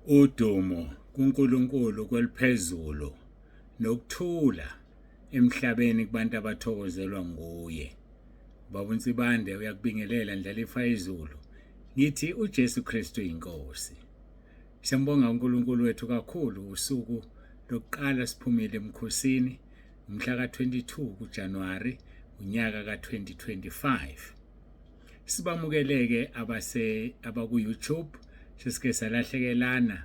Udumo kuNkulunkulu kweliphezulu nokuthula emhlabeni kubantu abathokozelwa nguye. Baba uNsibande uyakubingelela Ndlalifa izulu. Ngithi uJesu Kristu inkosi. Siyambonga uNkulunkulu wethu kakhulu usuku lokuqala siphumile emkhosini umhla ka-22 kuJanuwari unyaka ka-2025. Sibamukeleke abase abaku YouTube sesike salahlekelana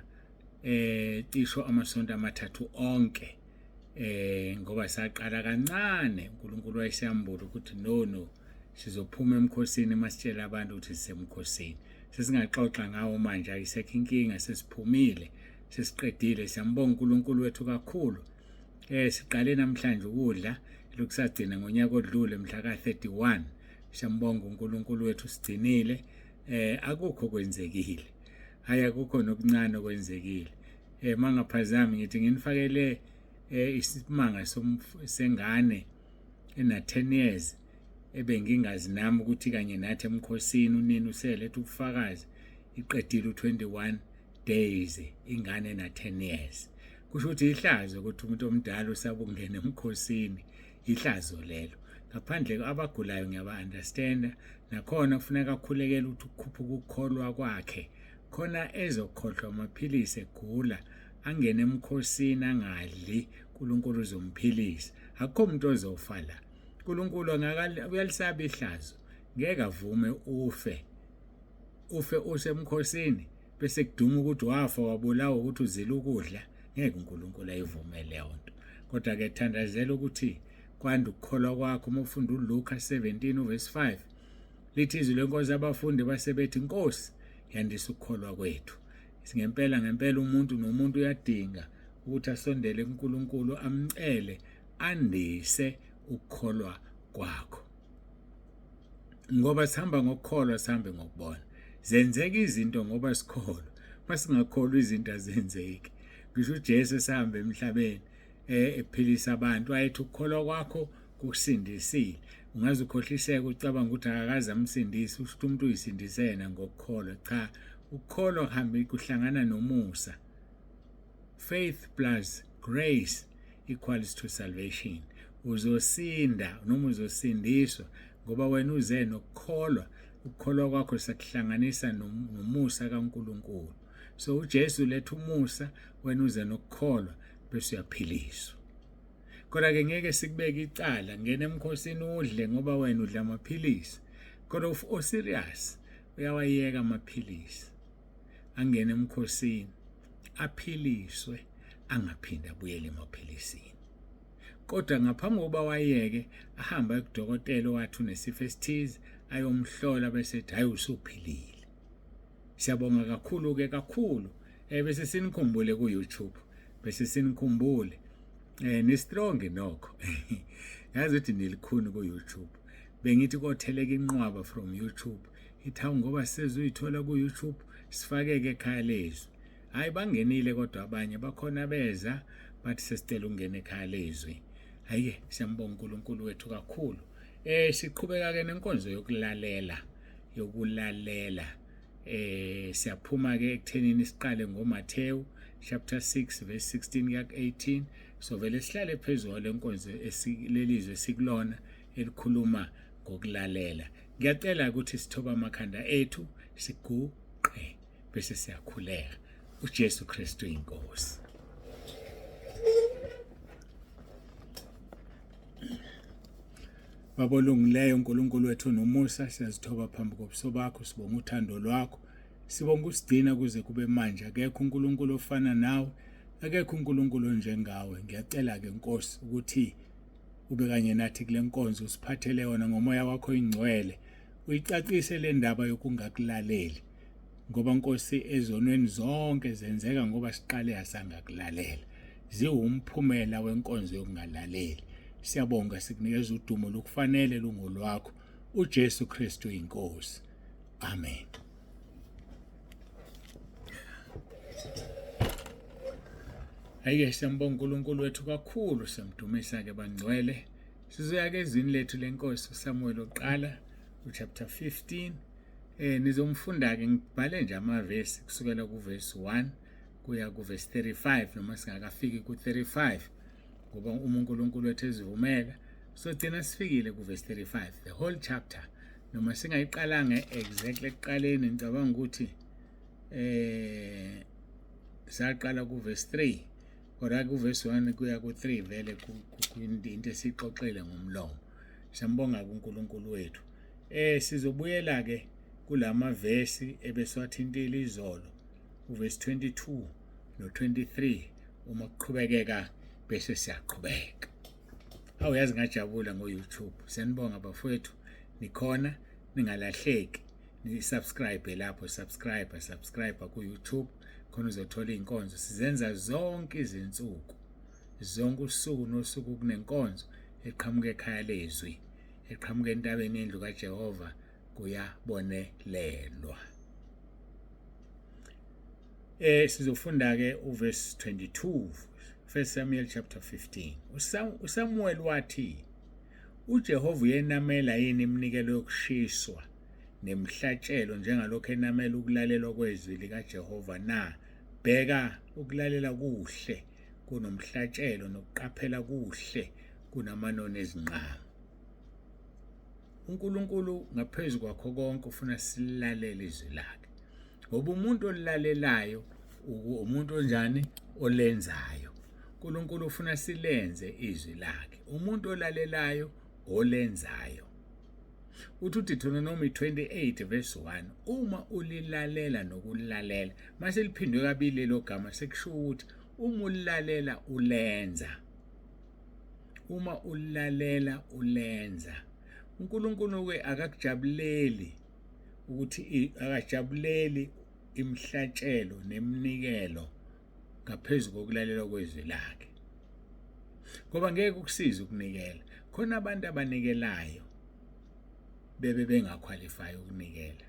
cisho amasonto amathathu onke ngoba saqala kancane uNkulunkulu wayeseyambula ukuthi no no sizophuma emkhosini masitshela abantu ukuthi sisemkhosini sesingaxoxa ngawo manje ayisekho inkinga sesiphumile sesiqedile siyambonga uNkulunkulu wethu kakhulu siqale namhlanje ukudla lokusagcina ngonyaka odlule mhla ka-31 Siyambonga uNkulunkulu wethu sigcinile akukho kwenzekile. Hayi akukho nokuncane okwenzekile. Mangaphazami ngithi nginifakele isimanga sengane ena 10 years ebengingazi nami ukuthi kanye nathi emkhosini unini useletha ubufakazi iqedile u21 days ingane na 10 years kusho ukuthi ihlazo ukuthi umuntu omdala usabungena emkhosini ihlazo lelo ngaphandle abagulayo ngiyaba-understanda nakhona kufuneka akhulekele ukuthi ukukhuphuka ukukholwa kwakhe khona ezokhohlwa amaphilisi egula angene emkhosini angadli uNkulunkulu uzomphilisa akukho umuntu ozofa la uNkulunkulu uyalisaba ihlazo ngeke avume ufe ufe usemkhosini bese kuduma ukuthi wafa wabulawa ukuthi uzila ukudla ngeke uNkulunkulu ayivume leyo nto kodwa ke thandazela ukuthi kwanda ukukholwa kwakho uma ufunda uLuka 17 uverse 5 lithi izwi lenkosi abafundi basebethi Nkosi yandisa ukukholwa kwethu ngempela ngempela umuntu nomuntu uyadinga ukuthi asondele kuNkulunkulu amcele andise ukukholwa kwakho ngoba sihamba ngokukholwa sihambe ngokubona zenzeka izinto ngoba sikholwa masingakholwa izinto azenzeki ngisho uJesu esahamba emhlabeni ephilisa abantu wayethi ukukholwa kwakho kukusindisile ungaze ukhohliseke ucabanga ukuthi akakaze amsindise usho ukuthi umuntu uyisindise yena ngokukholwa cha ukukholwa kuhambe kuhlangana nomusa faith plus grace equals to salvation uzosinda noma uzosindiswa ngoba wena uze nokukholwa ukukholwa kwakho sekuhlanganisa nomusa kaNkuluNkulu so uJesu uletha umusa wena uze nokukholwa bese uyaphiliswa kodwa ke ngeke sikubeke icala ngena emkhosini udle ngoba wena udla amaphilisi kodwa oserious uyawayeka amaphilisi angene emkhosini aphiliswe angaphinde abuyele emaphilisini kodwa ngaphambi kokuba wayeke ahambe kudokotela owathi unesifo esithize ayomhlola bese ethi hayi usuphilile siyabonga kakhulu ke kakhulu bese sinikhumbule ku YouTube bese sinikhumbule ni strong nokho yazi ukuthi nilikhuni ku YouTube bengithi kotheleka inqwaba from YouTube ithi hawu ngoba sezuyithola ku YouTube sifakeke ekhaya lezwi hayi bangenile kodwa abanye bakhona beza bathi sesicela ukungena ekhaya lezwi hayi-ke siyambonga uNkulunkulu wethu kakhulu siqhubeka ke nenkonzo yokulalela yokulalela siyaphuma ke ekuthenini siqale ngoMathewu chapter 6 verse 16 kuya ku-18 so vele sihlale phezulu kwale nkonzo lelizwe esikulona elikhuluma ngokulalela ngiyacela ukuthi sithobe amakhanda ethu siguqe bese siyakhuleka uJesu Kristu inkosi Baba olungileyo uNkulunkulu wethu nomusa siyazithoba phambi kobuso bakho sibonga uthando lwakho sibonga usigcina kuze kube manje akekho uNkulunkulu ofana nawe akekho uNkulunkulu onjengawe ngiyacela ke Nkosi ukuthi ube kanye nathi kule nkonzo usiphathele yona ngomoya wakho ingcwele uyicacise le ndaba yokungakulaleli ngoba Nkosi ezonweni zonke zenzeka ngoba siqale asangakulalela ziwumphumela wenkonzo yokungalaleli siyabonga sikunikeza udumo lokufanele lungolwakho uJesu Kristu inkosi amen Ayike siyambonga uNkulunkulu wethu kakhulu siyamdumisa ke bangcwele sizoya ke ezwini lethu lenkosi uSamuel oqala uchapter 15 nizomfunda ke ngibhale nje amavesi kusukela kuvesi 1 kuya kuverse 35, noma singakafiki ku-35, ngoba uma uNkulunkulu wethu ezivumela sogcina sifikile kuverse 35, the whole chapter, noma singayiqalanga exactly ekuqaleni. Ngicabanga ukuthi saqala kuverse 3, kodwa kuverse 1 kuya ku-3 vele into esiyixoxile ngomlomo. Siyambonga kuNkulunkulu wethu. Sizobuyela ke kulama vesi ebesiwathintile izolo, uverse 22 no-23. Uma kuqhubekeka bese siyaqhubeka. Awu, yazi ngajabula ngo-YouTube. Siyanibonga bafowethu, nikhona, ningalahleki, ni-subscribe lapho, subscribe, subscribe ku-YouTube, khona uzothola iy'nkonzo sizenza zonke izinsuku, zonke usuku nosuku kunenkonzo eqhamuka ekhaya lezwi, eqhamuka entabeni yendlu kaJehova. Kuyabonelelwa. Sizofunda ke uverse 22, 1 Samuel chapter 15. USamuel wathi, "UJehova uyenamela yini iminikelo yokushiswa nemhlatshelo njengalokho enamela ukulalelwa kwezwi likaJehova na? Bheka, ukulalela kuhle kunomhlatshelo, nokuqaphela kuhle kunamanoni ezinqama." UNkulunkulu ngaphezu kwakho konke ufuna silalele izwi lakhe, ngoba umuntu olalelayo umuntu onjani? Olenzayo. uNkulunkulu ufuna silenze izwi lakhe. Umuntu olalelayo olenzayo. Uthi uDeuteronomy 28 verse 1, uma ulilalela nokulalela, mase liphindwe kabili lelo gama, sekusho ukuthi uma ulalela ulenza, uma ulalela ulenza. uNkulunkulu ke akakujabuleli ukuthi akajabuleli imhlatshelo neminikelo ngaphezulu kokulalela kwezwi lakhe, ngoba ngeke kukusize ukunikela. Khona abantu abanikelayo bebe bengaqualify ukunikela.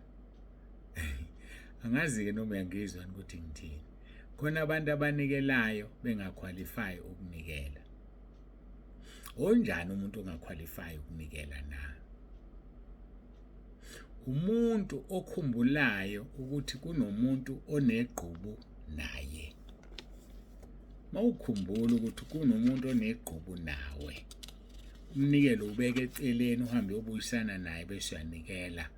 Angazi-ke noma uyangizwa ukuthi ngithini. Khona abantu abanikelayo bengaqualify ukunikela. Onjani umuntu ongaqualify ukunikela na? Umuntu okhumbulayo ukuthi kunomuntu onegqubu naye. Mawukhumbula ukuthi kunomuntu onegqubu nawe, umnikelo ubeke eceleni, uhambe uyobuyisana naye bese uyanikela,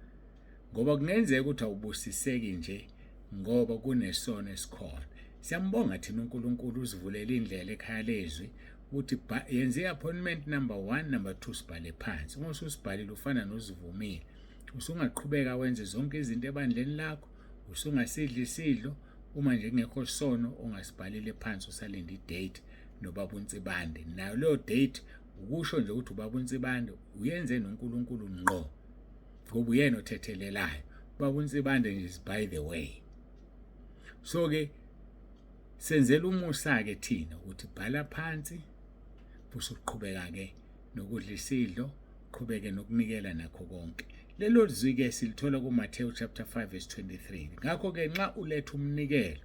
ngoba kungenzeka ukuthi awubusiseki nje ngoba kunesono esikhona. Siyambonga thina uNkulunkulu, usivulela indlela ekhaya lezwi ukuthi yenze i-appointment number 1, number 2, sibhale phansi. Uma ususibhalile ufana nozivumile, usungaqhubeka wenze zonke izinto ebandleni lakho, usungasidla isidlo uma nje kungekho sono ongasibhalile phansi, usalinde idate nobaba uNsibande. Nayo leyo date ukusho nje ukuthi ubaba uNsibande uyenze noNkulunkulu ngqo, ngoba uyena othethelelayo. Ubaba uNsibande nje is by the way. So ke senzela umusa ke thina ukuthi bhala phansi, bese uqhubeka ke nokudla isidlo, qhubeke nokunikela nakho konke. Lelo zwi ke silithola kuMathewu chapter 5 verse 23. Ngakho ke nxa uletha umnikelo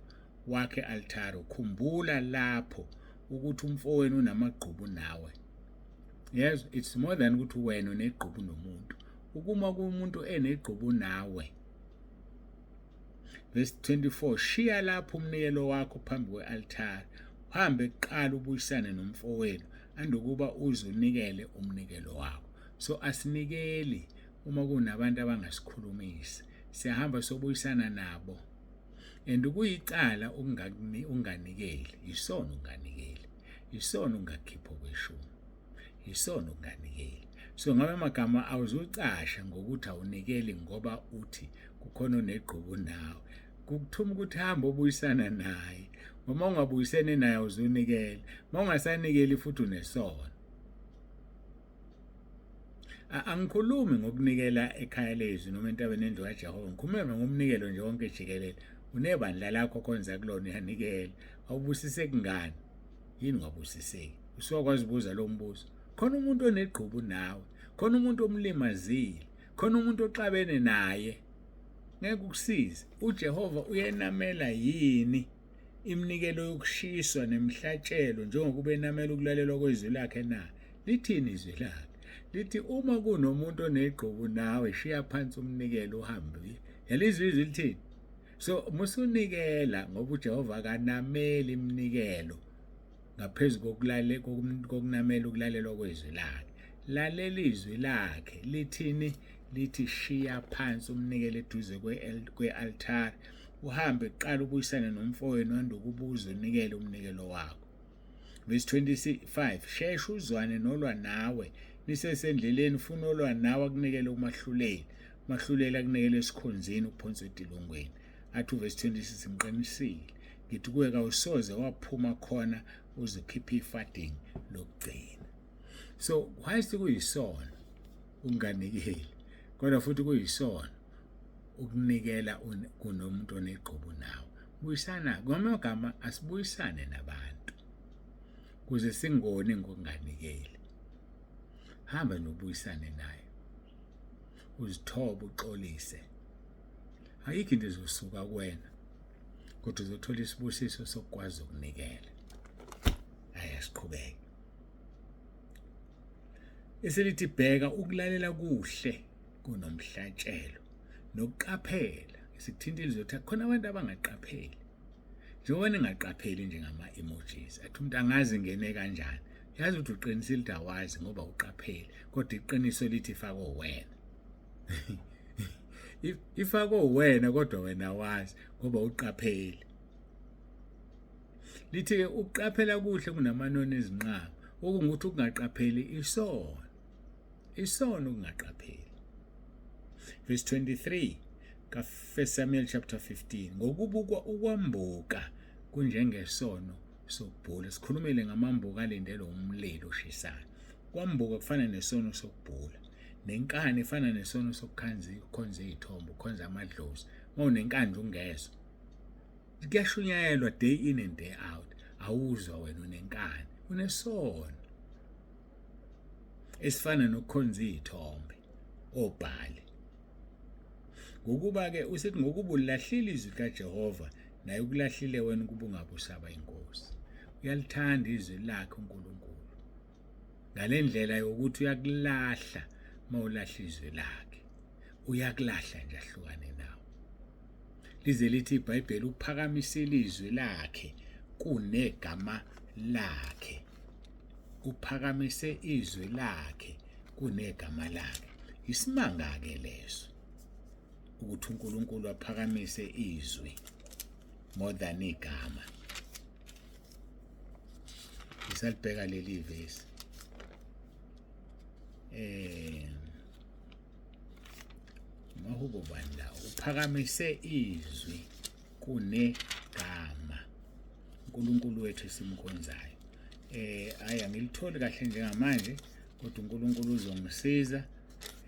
wakhe altare, khumbula lapho ukuthi umfowenu unamagqubu nawe. Yes, it's more than ukuthi wena unegqubu nomuntu, ukuma kumuntu enegqubu nawe. Verse 24, shiya lapho umnikelo wakho phambi kwe-altare, uhambe kuqala ubuyisane nomfowenu, andukuba uze unikele umnikelo wakho. So asinikeli uma kunabantu abangasikhulumisi, siyahamba sobuyisana nabo. And kuyicala ukunganikeli, isono ukunganikeli, isono ungakhipha okweshumi, isono ukunganikeli. So ngabe amagama awuzucasha ngokuthi awunikeli ngoba uthi kukhona onegqubu nawe, kukuthuma ukuthi hamba obuyisana naye, ngoba ungabuyisene naye awuzunikela. Uma ungasanikeli futhi unesono. Angikhulumi ngokunikela ekhaya lezwi noma entabeni endlu kaJehova, ngikhuluma ngomnikelo nje wonke jikelele. Unebandla lakho khonza kulona, uyanikela, awubusiseki ngani? Yini ungabusiseki? Usuyakwazi ukubuza lo mbuzo. Khona umuntu onegqubu nawe, khona umuntu omlimazile, khona umuntu oxabene naye, ngeke ukusize. UJehova uyenamela yini iminikelo yokushiswa nemihlatshelo njengokuba enamela ukulalelwa kwezwi lakhe na? Lithini izwi lakhe? Lithi uma kunomuntu onegqubu nawe, shiya phansi umnikelo uhambe. Yalizwi izwi lithini? So musunikela ngoba uJehova akanameli iminikelo ngaphezu kokulale kokunamela ukulalelwa kwezwi lakhe. Lalela izwi lakhe lithini? Lithi shiya phansi umnikelo eduze kwe-altare, uhambe kuqala ubuyisane nomfowenu wandukubuza unikele umnikelo wakho. Verse 25 Shesha uzwane nolwa nawe nisesendleleni funa olwa nawe akunikele umahluleli umahluleli akunikele esikhonzini uphonswe etilongweni athi uverse 26 ngiqinisile ngithi kuwe kawusoze waphuma khona uze ukhiphe ifading lokugcina. So whilst kuyisona ukunganikeli kodwa futhi kuyisona ukunikela kunomuntu onegqubu nawe. Buyisana ngamagama asibuyisane nabantu kuze singoni ngokunganikeli. Hamba nobuyisane naye. Uzithobe uxolise. Ayikho into ezosuka kuwena kodwa uzothola isibusiso sokukwazi ukunikela. Ayasiqhubeke. Eselithi bheka ukulalela kuhle kunomhlatshelo nokuqaphela sikuthintile izothi khona abantu abangaqapheli njengoba ningaqapheli njengama-emojis athi umuntu angazi ngene kanjani yazi ukuthi uqinisile ukuthi awazi ngoba uqapheli kodwa iqiniso lithi ifakwe wena ifakwe wena kodwa wena wazi ngoba uqapheli lithi-ke ukuqaphela kuhle kunamanoni ezinqaba okungukuthi ukungaqapheli isono Isono ukungaqapheli. Verse 23 ka-1 Samuel chapter 15 ngokubukwa ukwambuka kunjengesono sokubhula. Sikhulumile ngamambuka alindelwe umlilo oshisayo. Kwambuka kufana nesono sokubhula. Nenkani ifana nesono sokukhanza ukukhonza izithombe, ukukhonza amadlozi. Uma unenkani nje ungezwa. Kuyashunyayelwa day in and day out. Awuzwa wena unenkani, unesono. Esifana nokukhonza izithombe obhali ngokuba-ke usethi ngokuba ulahlile izwi likaJehova naye ukulahlile wena ukuba ungabe usaba inkosi. Uyalithanda izwi lakhe uNkulunkulu ngale ndlela yokuthi uyakulahla uma ulahla izwi lakhe, uyakulahla nje ahlukane nawe. Lize lithi iBhayibheli uphakamisile izwi lakhe kunegama lakhe. Uphakamise izwi lakhe kunegama lakhe. Isimanga-ke leso ukuthi uNkulunkulu aphakamise izwi more than igama. Ngisalibheka leli vesi. Eh Mahubo bani la uphakamise izwi kunegama uNkulunkulu wethu esimkhonzayo. Eh hayi angilitholi kahle njengamanje kodwa uNkulunkulu uzongisiza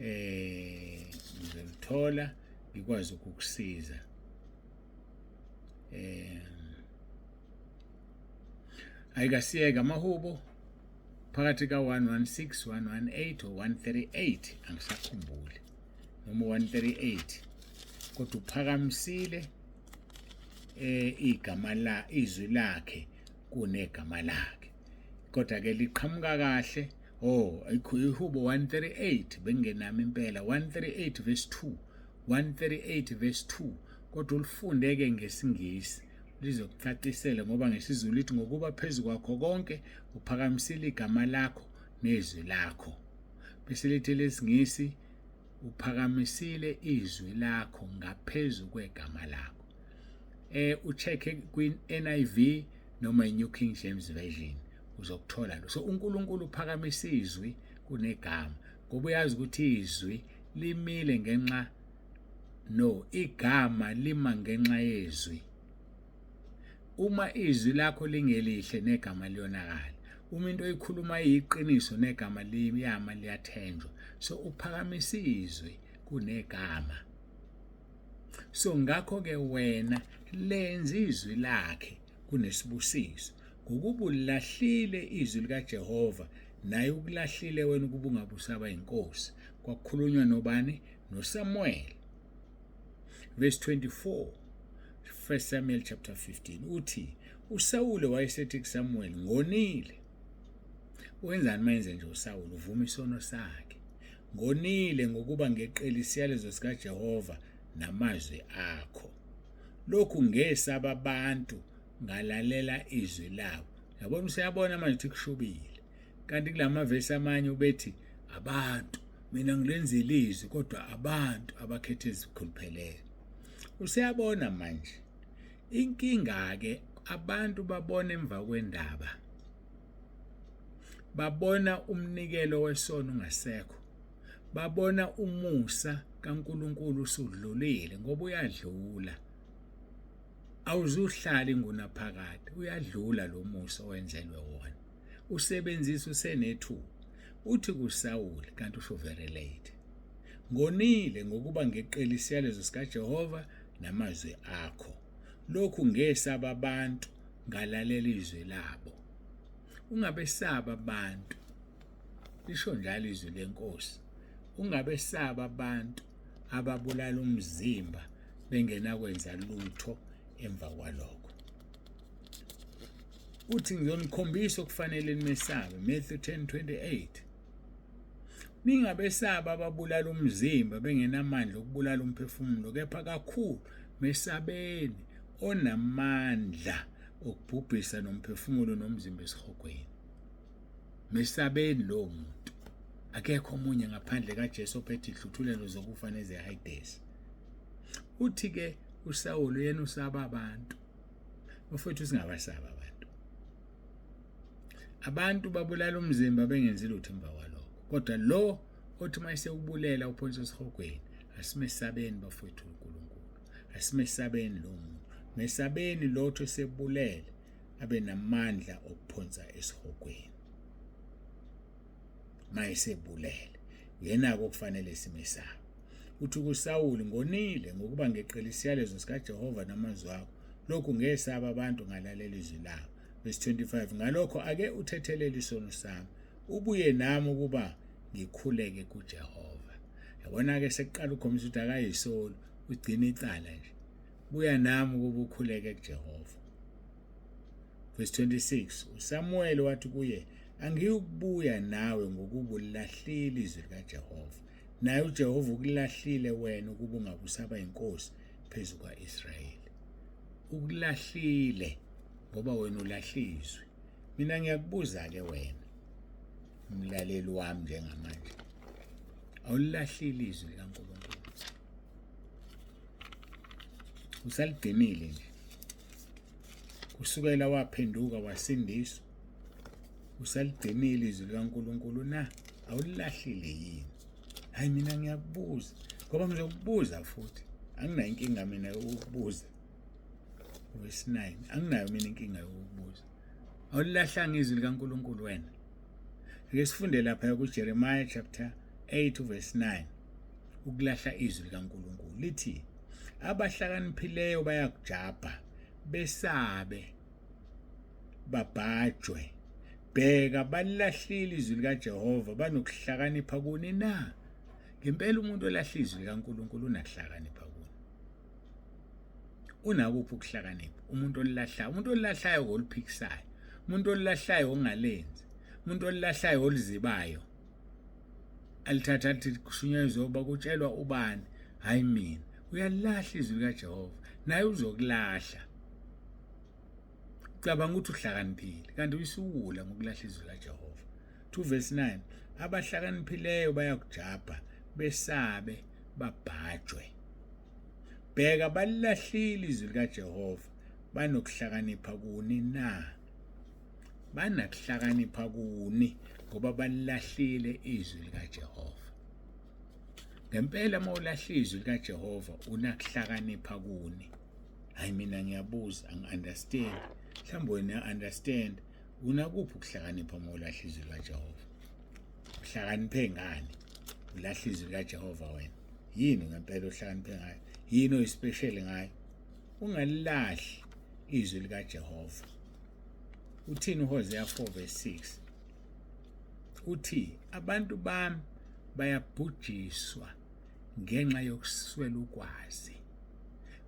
eh ngizolithola ngikwazi ukukusiza. Eh ayikasiyeke amahubo phakathi ka-116 118 or 138 angisakhumbuli noma 138 kodwa uphakamisile eh igama la izwi lakhe kunegama lakhe kodwa ke liqhamuka kahle. Oh ihubo 138 bengingenami impela 138 verse 2 138 verse 2 kodwa ulifunde ke ngesingisi lizokucacisela ngoba ngesiZulu lithi ngokuba phezu kwakho konke uphakamisile igama lakho nezwi lakho bese lithi lesingisi uphakamisile izwi lakho ngaphezu kwegama lakho. Eh ucheck kwi NIV noma iNew King James Version uzokuthola lo. So uNkulunkulu uphakamisa izwi kunegama ngoba uyazi ukuthi izwi limile ngenxa no igama lima ngenxa yezwi. Uma izwi lakho lingelihle negama liyonakala. Uma into oyikhuluma iyiqiniso negama liyama liyathenjwa. So uphakamisa izwi kunegama. So ngakho-ke wena lenza izwi lakhe kunesibusiso. Ngokuba ulilahlile izwi likaJehova naye ukulahlile wena ukuba ungabe usaba inkosi. Kwakukhulunywa nobani? NoSamuel. Verse 24 1 Samuel chapter 15 uthi uSawule wayesethi kuSamuel ngonile. Wenzani mayenze nje uSawule? Uvuma isono sakhe. Ngonile ngokuba ngeqele isiyalezo sikaJehova namazwi akho. Lokhu ngesaba abantu ngalalela izwi labo. Yabona, useyabona manje ukuthi kushubile. Kanti kulamavesi amanye ubethi abantu, mina ngilenzile izwi, kodwa abantu abakhethe izikhulupheleyo. Useyabona manje. Inkinga-ke abantu babona emva kwendaba. Babona umnikelo wesono ungasekho. Babona umusa kaNkulunkulu usudlulile, ngoba uyadlula. Awuzuhlala ingunaphakade, uyadlula lo musa owenzelwe wona. Usebenzisa usenethuba. Uthi kuSawuli, kanti usho very late. Ngonile ngokuba ngeqele isiyalezo sikaJehova namazwi akho. Lokhu ngesaba abantu ngalalela izwi labo. Ungabesaba abantu. Lisho njalo izwi lenkosi. Ungabesaba abantu ababulala umzimba bengenakwenza lutho emva kwalokho. Uthi ngizonikhombisa okufanele nimesabe. Matthew 10:28. Ningabesaba ababulala umzimba bengenamandla okubulala umphefumulo, kepha kakhulu mesabeni onamandla okubhubhisa nomphefumulo nomzimba esihogweni. Mesabeni lowo muntu. Akekho omunye ngaphandle kaJesu ophethe ihluthulelo zokufa nezeHayidesi. Uthi-ke uSawulu yena usaba abantu. Bafowethu, singabasaba abantu. Abantu babulala umzimba bengenzi lutho emva kwalokho. Kodwa lo othi uma esewubulela uphonsa esihogweni, asimesabeni bafowethu uNkulunkulu. Asimesabeni lo muntu. Mesabeni lo othi esebulele abe namandla okuphonsa esihogweni. Mayesebulele uyena-ke okufanele simesabe. Uthi kuSawuli, ngonile ngokuba ngeqele isiyalezo sikaJehova namazwi akho. Lokhu ngesaba abantu ngalalela izwi labo. Verse 25, ngalokho ake uthethelele isono sami, ubuye nami ukuba ngikhuleke kuJehova. Yabona-ke sekuqala ukukhombisa ukuthi akayisoli, ugcina icala nje. Buya nami ukuba ukhuleke kuJehova. Verse 26, uSamuweli wathi kuye, angiyukubuya nawe ngokuba ulilahlile izwi likaJehova. Naye uJehova ukulahlile wena ukuba ungabusaba inkosi phezu kwa-Israyeli. Ukulahlile ngoba wena ulahlizwe. Mina ngiyakubuza-ke wena, mlaleli wami njengamanje, awulilahlile izwi likaNkulunkulu? Usaligcinile nje kusukela waphenduka wasindiswa? Usaligcinile izwi likaNkulunkulu na? Awulilahlile yini? Hayi, mina ngiyakubuza ngoba ngizokubuza futhi, anginayo inkinga mina ukubuza. Verse 9, anginayo mina inkinga yokubuza. Awulilahlanga izwi likaNkulunkulu wena? Ake sifunde lapha kuJeremiah chapter 8 verse 9. Ukulahla izwi likaNkulunkulu lithi, abahlakaniphileyo bayakujabha besabe babhajwe. Bheka, balilahlile izwi likaJehova, banokuhlakanipha kuni na? Ngempela umuntu olahla izwi likaNkulunkulu unakuhlakanipha kuni? Unakuphi ukuhlakanipha? Umuntu olilahlayo, umuntu olilahlayo oliphikisayo, umuntu olilahlayo ongalenzi, umuntu olilahlayo olizibayo, alithatha athi kushunyayezwa uba kutshelwa ubani, hayi mina. Uyalahla izwi likaJehova, naye uzokulahla. Ucabanga ukuthi uhlakaniphile, kanti uyisiwula ngokulahla izwi likaJehova. 2 verse 9, abahlakaniphileyo bayakujabha besabe babhajwe. Bheka, balilahlile izwi likaJehova, banokuhlakanipha kuni na? Banakuhlakanipha kuni ngoba balilahlile izwi likaJehova? Ngempela uma ulahla izwi likaJehova unakuhlakanipha kuni? Hayi, mina ngiyabuza, angi-understand. Mhlawumbe wena understand. Unakuphi ukuhlakanipha uma ulahla izwi likaJehova? Uhlakaniphe ngani? Ulahla izwi likaJehova wena. Yini ngempela ohlakaniphe ngayo? Yini oyispecial ngayo? Ungalilahli izwi likaJehova. Uthini uHosea 4 verse 6? Uthi abantu bami bayabhujiswa ngenxa yokuswela ukwazi.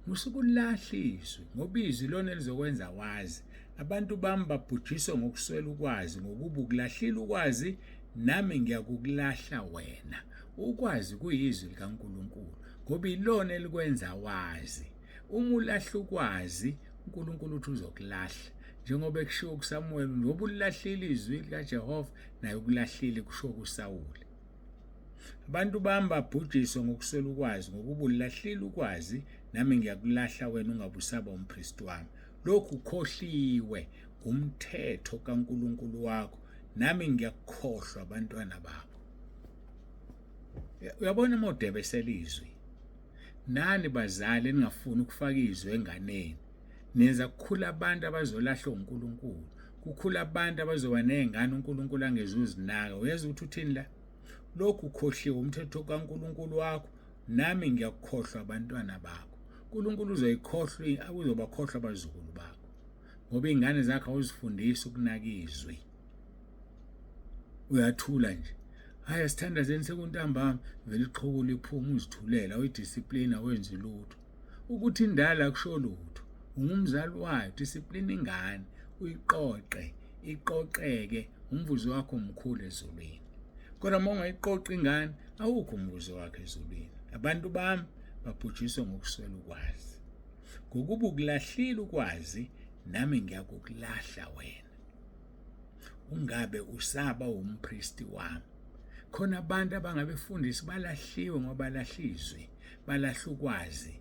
Musukulahla izwi, ngoba izwi lona elizokwenza wazi. Abantu bami babhujiswa ngokuswela ukwazi, ngokuba ukulahlile ukwazi, nami ngiyakukulahla wena. Ukwazi kuyizwi likaNkulunkulu, ngoba ilona elikwenza wazi. Uma ulahla ukwazi, uNkulunkulu uthi uzokulahla. Njengoba kushiwo kuSamuel, ngoba ulilahlile izwi likaJehova, naye ukulahlile, kusho kuSawule. Abantu bami babhujiswa ngokuswela ukwazi, ngokuba ulilahlile ukwazi, nami ngiyakulahla wena ungabe usaba umpristi wami. Lokhu ukhohliwe ngumthetho kaNkulunkulu wakho, nami ngiyakukhohlwa abantwana bakho. Uyabona uma udebesela izwi, nani bazali eningafuni ukufaka izwi enganeni, nenza kukhula abantu abazolahlwa uNkulunkulu, kukhula abantu abazoba nezingane uNkulunkulu angezuzinaka. Uyezwa ukuthi uthini la? Lokhu ukhohliwe umthetho kaNkulunkulu wakho, nami ngiyakukhohlwa abantwana bakho. uNkulunkulu uzoyikhohlwa, uzobakhohlwa abazukulu bakho, ngoba iy'ngane zakho awuzifundisi ukunaka izwi. Uyathula nje, hhayi asithandazeni sekuntambama, vele iqhokolo iphuma uzithulela, awuyidisiplini, awenzi lutho. Ukuthi indala akusho lutho, ungumzali wayo, disipline ingane, uyiqoqe, iqoqeke, umvuzo wakho mkhulu ezulwini. Kodwa uma ungayiqoqi ingane, awukho umvuzo wakho ezulwini. Abantu bami babhujiswa ngokuswela ukwazi. Ngokuba ukulahlile ukwazi, nami ngiyakukulahla wena. Ungabe usaba umpristi wami. Khona abantu abangabefundisi balahliwe ngoba balahla izwi, balahla ukwazi.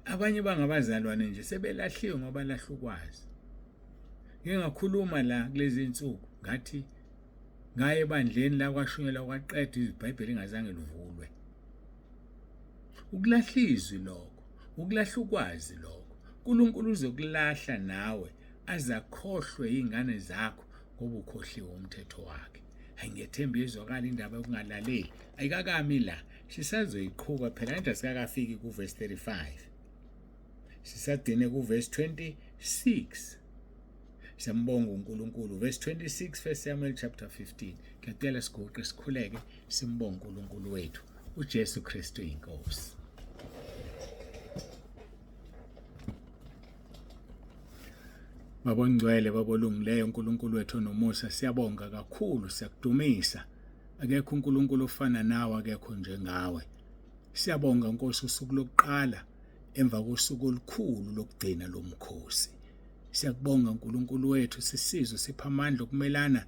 Abanye bangabazalwane nje sebelahliwe ngoba balahla ukwazi. Ngike ngakhuluma la kulezi insuku ngathi ngaye ebandleni la kwashunyelwa kwaqedwa iBhayibheli ingazange livulwe. Ukulahla izwi lokho, ukulahla ukwazi lokho. uNkulunkulu uzokulahla nawe aze akhohlwe izingane zakho ngoba ukhohliwe umthetho wakhe. Hayi, ngiyethemba iyezwakala indaba yokungalaleli. Ayikakami la, sisazoyiqhuba phela nje, sikakafiki kuverse 35. Sisagcine kuverse 26. Siyambonga uNkulunkulu. Verse 26, 1 Samuel chapter 15. Ngiyacela siguqe sikhuleke simbonge uNkulunkulu wethu. uJesu Kristu inkosi. Baba ongcwele, Baba olungileyo, uNkulunkulu wethu onomusa, siyabonga kakhulu, siyakudumisa. Akekho uNkulunkulu ofana nawe, akekho njengawe. Siyabonga Nkosi usuku lokuqala emva kosuku olukhulu lokugcina lomkhosi. Siyakubonga uNkulunkulu wethu, sisizwe sipha amandla okumelana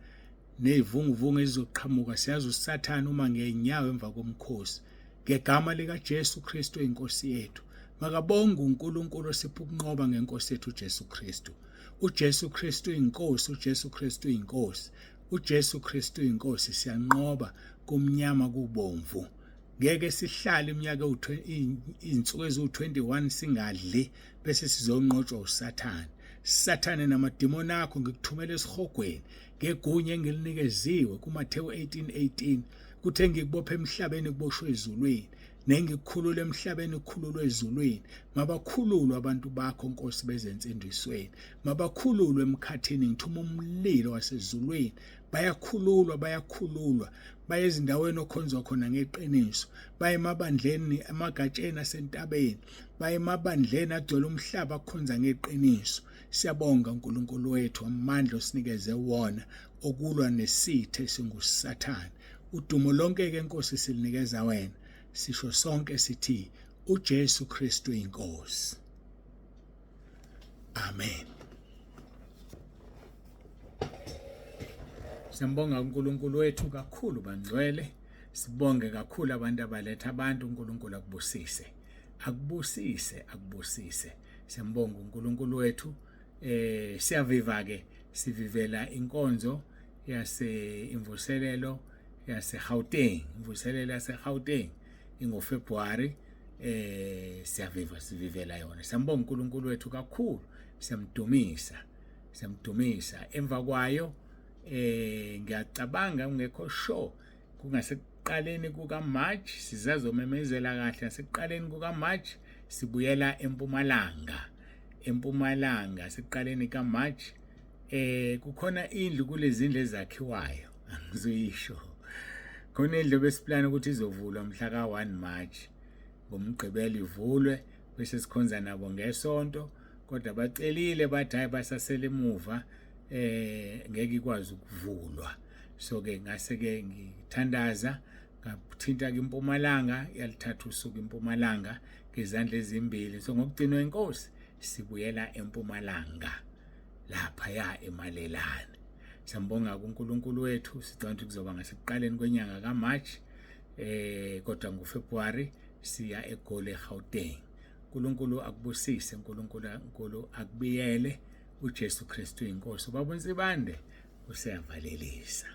nezivunguvungu ezizoqhamuka. Siyazi uSathane uma ngenyawo emva komkhosi. Ngegama likaJesu Kristu inkosi yethu. Makabonge uNkulunkulu osipha ukunqoba ngenkosi yethu uJesu Kristu. uJesu Kristu inkosi, uJesu Kristu inkosi. uJesu Kristu inkosi, siyanqoba kumnyama kubomvu. Ngeke sihlale iminyaka izinsuku eziwu-21 singadli bese sizonqotshwa uSathane. Sathane namadimoni akho ngikuthumela esihogweni ngegunya engilinikeziwe kuMathewu 18:18 kuthe ngikubophe emhlabeni kuboshwe ezulwini nengikukhulula emhlabeni kukhululwe ezulwini. Mabakhululwe abantu bakho Nkosi bezensindisweni, mabakhululwe emkhathini, ngithuma umlilo wasezulwini. Bayakhululwa, bayakhululwa, baye ezindaweni okhonzwa khona ngeqiniso, baye emabandleni, emagatsheni asentabeni, baye emabandleni agcwele umhlaba akhonza ngeqiniso. Siyabonga uNkulunkulu wethu amandla osinikeze wona okulwa nesitha esinguSathane. Udumo lonke ke Nkosi silinikeza wena, sisho sonke sithi uJesu Kristu inkosi. Amen. Siyambonga uNkulunkulu wethu kakhulu bangcwele. Sibonge kakhulu abantu abaletha abantu. uNkulunkulu akubusise. Akubusise, akubusise. Siyambonga uNkulunkulu wethu. Siyaviva ke, sivivela inkonzo yase imvuselelo yase Gauteng, imvuselelo yase Gauteng ingoFebruary. Siyaviva, sivivela yona. Siyambonga uNkulunkulu wethu kakhulu, siyamdumisa, siyamdumisa. Emva kwayo ngiyacabanga ungekho sure kungasekuqaleni kuka March sizazomemezela kahle. Ngasekuqaleni kuka March sibuyela eMpumalanga, eMpumalanga sekuqaleni ka March. Kukhona indlu kulezi indlu ezakhiwayo, angizuyisho. Khona indlu besiplan ukuthi izovulwa mhla ka 1 March ngomgqibelo ivulwe, bese sikhonza nabo ngesonto, kodwa bacelile bathi hayi basasele emuva, ngeke ikwazi ukuvulwa. So ke ngase ke ngithandaza ngathinta ke impumalanga, yalithatha usuku impumalanga. Ngezandla ezimbili. So ngokugcinwa inkosi sibuyela empumalanga lapha ya emalelane. Siyambonga kuNkulunkulu wethu, sicabanga ukuthi kuzoba ngasekuqaleni kwenyanga kaMarch, kodwa ngoFebruary siya eGoli, eGauteng. uNkulunkulu akubusise, uNkulunkulu uNkulu akubiyele. uJesu Kristu inkosi. Ubaba uNsibande useyavalelisa.